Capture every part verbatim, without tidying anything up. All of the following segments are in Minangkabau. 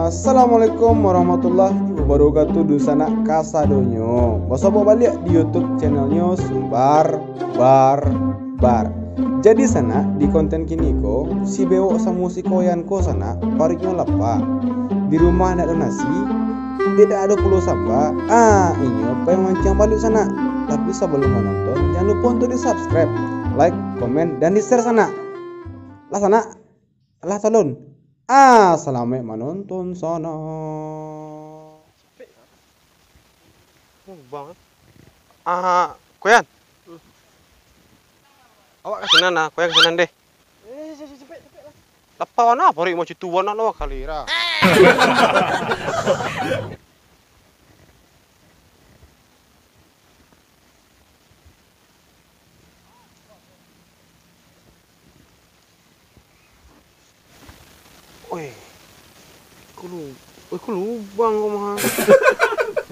Assalamualaikum warahmatullahi wabarakatuh, dunsanak kasadonyo. Basobok baliak di YouTube channelnyo Sumbar Bar Bar. Jadi sanak, di konten kini ko, si Bewok samo si Koyan ko sanak, paruiknyo lapa. Di rumah ndak ado nasi, indak ado pulo samba. Ah, inyo pai mancang baluik sanak. Tapi sabalum manonton, jan lupo untuk di-subscribe, like, komen, dan di-share sanak. Lah sanak. Alah, talun. Ah, salamaik manonton sanak. Lubang, eh. Ah, Koyan. Awak ka sinan lah, Koyan ka sinan deh. Eh, cepek, cepek, cepek lah. Lapa bana, paruik macam tu bana lo, kalira. Oi. Ko lu-, oi, ko lubang ko mah.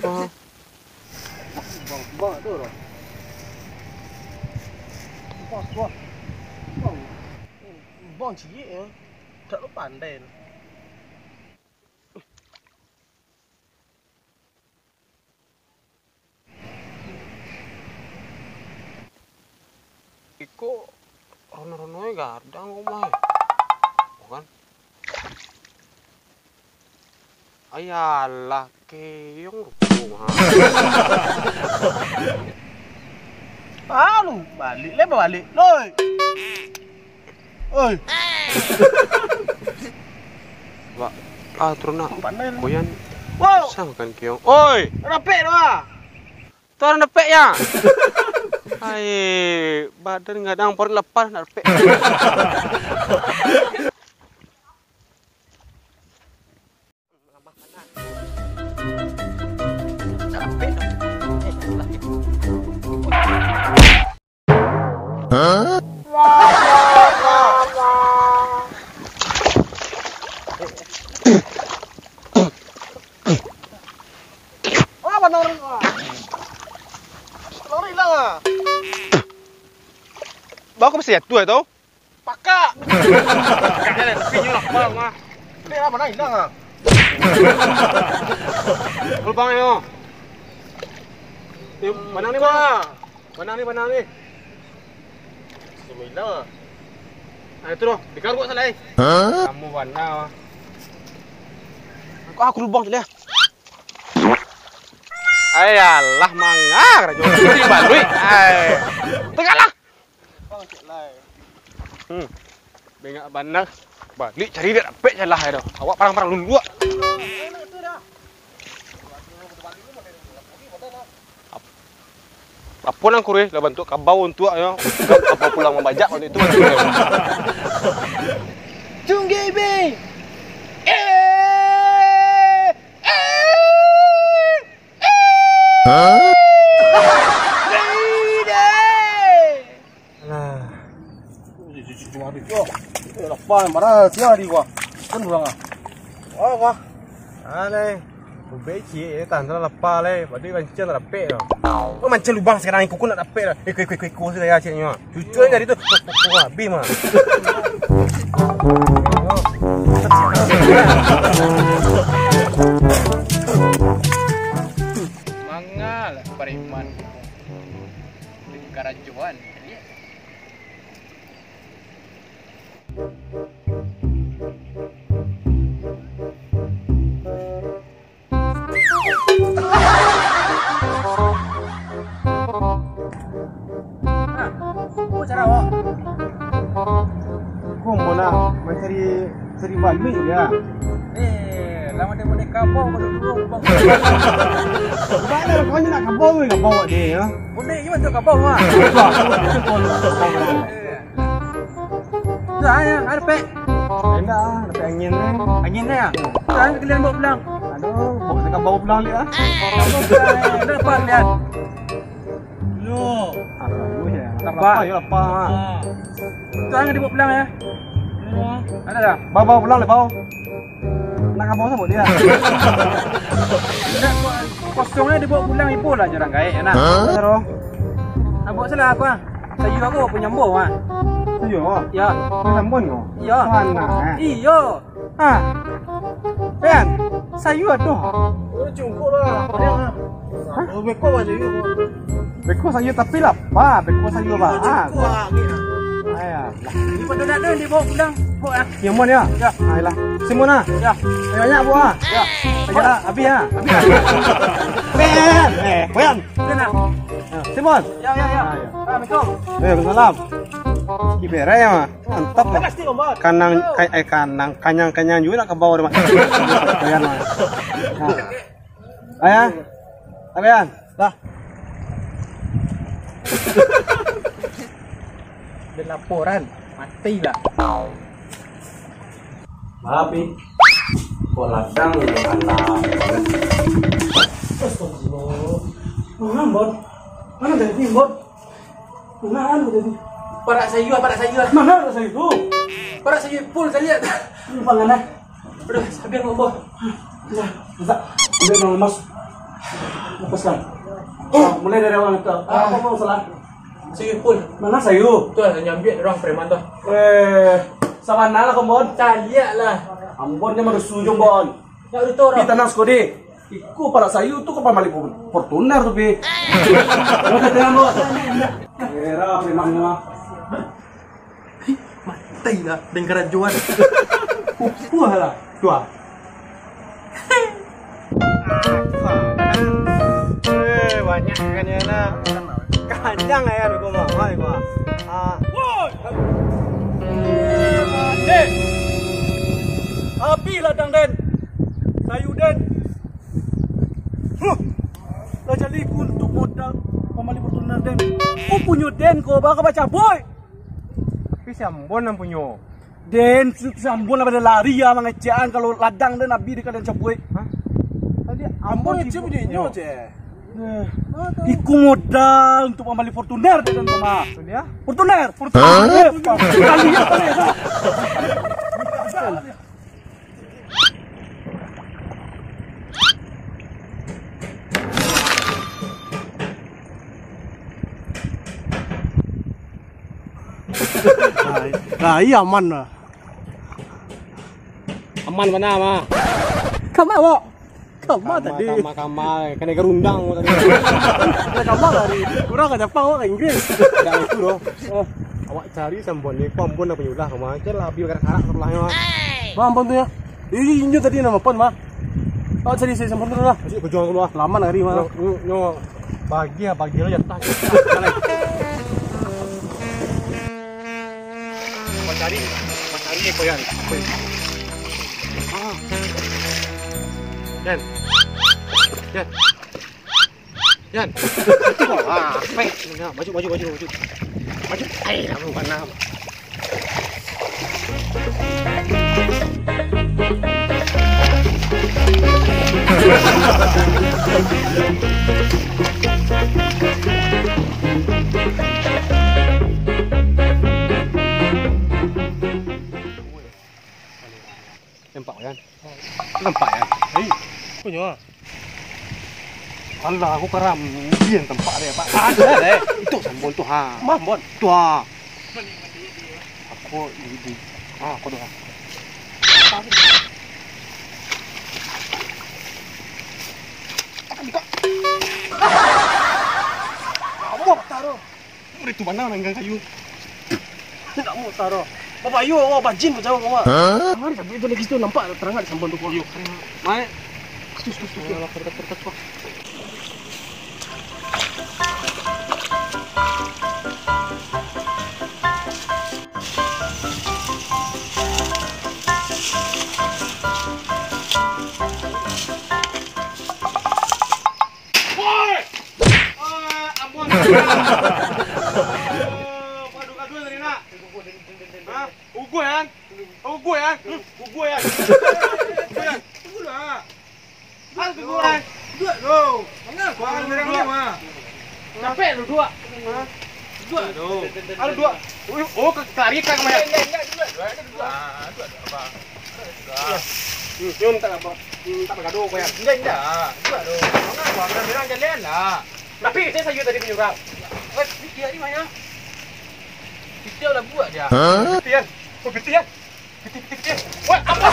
Mah. Lubang, lubang tu lah. Lubang, lubang. Lubang. Lubang ciek, eh. Tak lo pandai tu. Iko rono-rono e gadang ko mah, eh. Bukan? Ayalah, keong rupo mah. Alu, balik le, balik. Loi. Oi. Bak, ah, turun nak. Pandai lah. Koyan. Wow. Sang kan keong. Oi. Rapek tu ah. Tu orang rapek ya. Hai, badan gadang, paruik lapa, nak rapek. Bau ko masih jatuah tu? Pakak. Pakak je lah, tapi nyo lah, bang, ah. Dek lah, mana hilang, ah? Lubang ni, oh. Ni, panang ni, bang. Panang ni, panang ni. Semua hilang, ah. Ah, itu doh, dikaruk salah, eh. Kamu panang, ah. Kok aku lubang tu, leh? Ayalah, mangar jo. Jadi baluik. Ai. Tegaklah. Hmm. Bengak bana. Baliak cari dak dapek jalah ai doh. Awak parang-parang dulu, ah. Ap-, apo nan kureh lah bantuak kabau untuak, yo. Kabau pulang mambajak bantuak itu, bantuak. Tunggu, Be. Eh! Eh! Alah. Lapar, marah, siang hari gua. Kan pulang ah. Oh, gua. Alai. Ubek ciek, eh, tahan lah lapar lai. Padu mancang tak dapek lah. Oh, mancang lubang sekarang, iko nak dapek lah. Iko, iko, iko, iko, sudah ya, ceknya. Cucu nyari tu, habis mah. Mangalah pareman. Di karajoan. Nah, apo caro awak? Ko mah nak mancari, cari baluik ya. Eh, lah mandeh-mandeh kabau baru dulu, Bang. Bana lah, kau ni nak kabau, weh, kabau awak ni, ya. Bondeh ni bantuak kabau, ha. Wah, aku tak tahu kalau kabau. Eh. Dah, ya, ada pek. Indak ah, dapek angin ni. Angin ni, ya? Dah, kalian bawa pulang. Aduh, bawa dekat bawa pulang lihat ah. Bawa pulang, eh. Dah, Pak, lihat. Yo. Alah, yo, ya. Lapar. Lapar, yo, lapar. Ah. Tu, angin dibawa pulang, ya. Yo. Ada dah? Bawa, bawa pulang, bawa. Nak kabau sabuik dia. Indak, ko-, kosong ni dibawa pulang, ibo lah, jarang gaek, ya, nah. Hah? Abok salah aku, ah. Sayur aku, aku nyambung, ah. Sayur? Ya. Ini sambun kau? Ya. Mana, eh? Iyo. Ah. Pen. Sayua ado. Oh, cungkuk lah. Hah? Oh, beko aja yuk. Beko sayua tapi lapar, beko sayua bahan. Cungkuk lagi nah. Ayah. Ini pada nak tu, dia bawa pulang. Bawa lah. Simon ya? Ya. Ayolah. Simon ah. Ya. Banyak buah. Ya. Ayolah, habis ya. Habis. Ben. Eh, Boyan. Udah nak. Simon. Ya, ya, ya. Ah, ya. Assalamualaikum. Eh, waalaikumsalam. Ibereh ya, mah. Mantap lah. Kanang, ka-, eh, kanang, kanyang-kanyang juga nak ke bawah deh, Mak. Ayan, Mak. Nah. Ayan. Ayan. Dah. Ada laporan, mati lah. Maaf, Pi. Kok ladang anak. Astagfirullah. Mana, Bon? Mana tadi, Bon? Nah, anu tadi. Parak sayua, parak sayua. Mana parak sayua tu? Parak sayua pun saya lihat. Ini pangan, eh? Aduh, sabian, Bang, Bos. Nah, minta. Ambil, Bang, Mas. Lepaskan. Ah, mulai dari awal, minta. Ah, apa, apa masalah? Sayua pun. Mana sayua? Tu lah, nyambiak orang preman tu. Eh, sabana lah, Kombon. Caliak lah. Ambon dia manusia, Kombon. Nak urut orang. Di tanah Skodi. Iko parak sayua tu ka pambali Fortuner tu, Pi. Udah, tenang, Bos. Era preman mah. Hih, matai lah, deng karajoan. Upuah lah, tuah. Eh, banyak kan ya, nak. Kanyang ya, iko mah, mah, iko mah. Ah. Woi! Den! Abih ladang, Den! Sayua, Den! Huh! Lah jadi ku untuak modal pambali Fortuner, Den. Oh, punyo Den ko, baa ka bacabuik? Tapi si Ambon nan punyo. Den, si, si Ambon lah pada lari ya, mangecekan kalau ladang, Den, abih di kalian cabuik. Hah? Tadi Ambon ngecek punyo, ceh. Eh, iko modal untuak pambali Fortuner, Den, ko mah. Fortuner? Fortuner. Hah? Fortuner. Kalian, Den. Nah, nah, iya aman lah. Aman bana, mah. Kama, wak? Kama tadi. Kama, kama, kena gerundang tadi. Kama tadi. Kurang aja apa, wak, Inggris. Tidak itu doh. Eh, awak cari si Ambon ni, ko Ambon nak panyulah, kama. Kan lah, biar karak-karak sebelahnya, mah. Mah, Ambon tu ya. Ih, inyo tadi nama pon, mah. Awak cari si Ambon tu lah. Masih pejuang dulu lah. Lama hari, mah. Nyo, nyo, nyo, bagi ya, bagi lo jatah. Kau cari, kau cari, kau yang. Ah. Yan. Yan. Yan. Ah, apa? Maju, maju, maju, maju. Maju. Ai, lama mana? Nampak, Yan? Nampak, Yan? Hei, punyo ah. Alah, aku karam. Dia nampak dia, Pak. Ada, eh. Itu si Ambon tu, ha. Mah, Ambon. Tu, ha. Aku di, di. Ah, aku dah. Buka. Ambon taruh. Urang tu bana manggang kayu. Indak mau taruh. Bapak, ayo, awak bajin macam awak. Hah? Mari, tapi itu lagi tu nampak terang si Ambon tu. Ayo, kering. Mai. Terus, terus, terus. Ayo, terus, terus, terus. Woi! Ah, ampun. Aduh, gaduh-gaduh tadi nak. Hah? Uguh, Yan? Uguh, Yan? Hmm, uguh, Yan? Uguh, Yan? Tunggulah. Ah, tunggulah. Duduak tu. Mana? Kau orang ni, mah. Capek duduak. Hah? Duduak tu. Aduh, duduak. Oh, oh, ke-, kelarikan kau, Yan. Indak, indak, duduak, duduak, duduak. Ah, duduak, duduak, apa? Hmm, nyo minta apa? Hmm, minta bagado ko, Yan. Indak, indak. Duduak tu. Manga ko, bilang jalan lah. Tapi, saya sayua tadi panyurang. Eh, pitih di mana? Pitih lah buat dia. Hah? Pitih, Yan. Oh, pitih, Yan. Pitih, pitih, pitih. Wah, apa?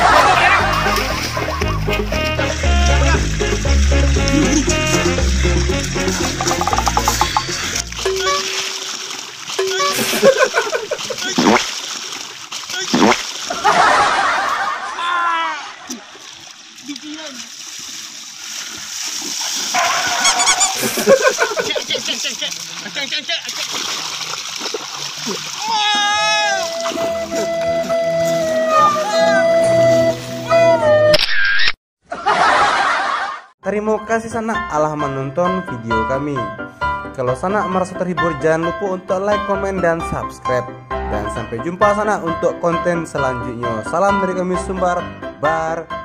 Tarimo kasih sanak alah manonton video kami. Kalau sanak maraso terhibur, jangan lupa untuk like, komen, dan subscribe. Dan sampai jumpa sanak untuk konten selanjutnya. Salam dari kami Sumbar Bar.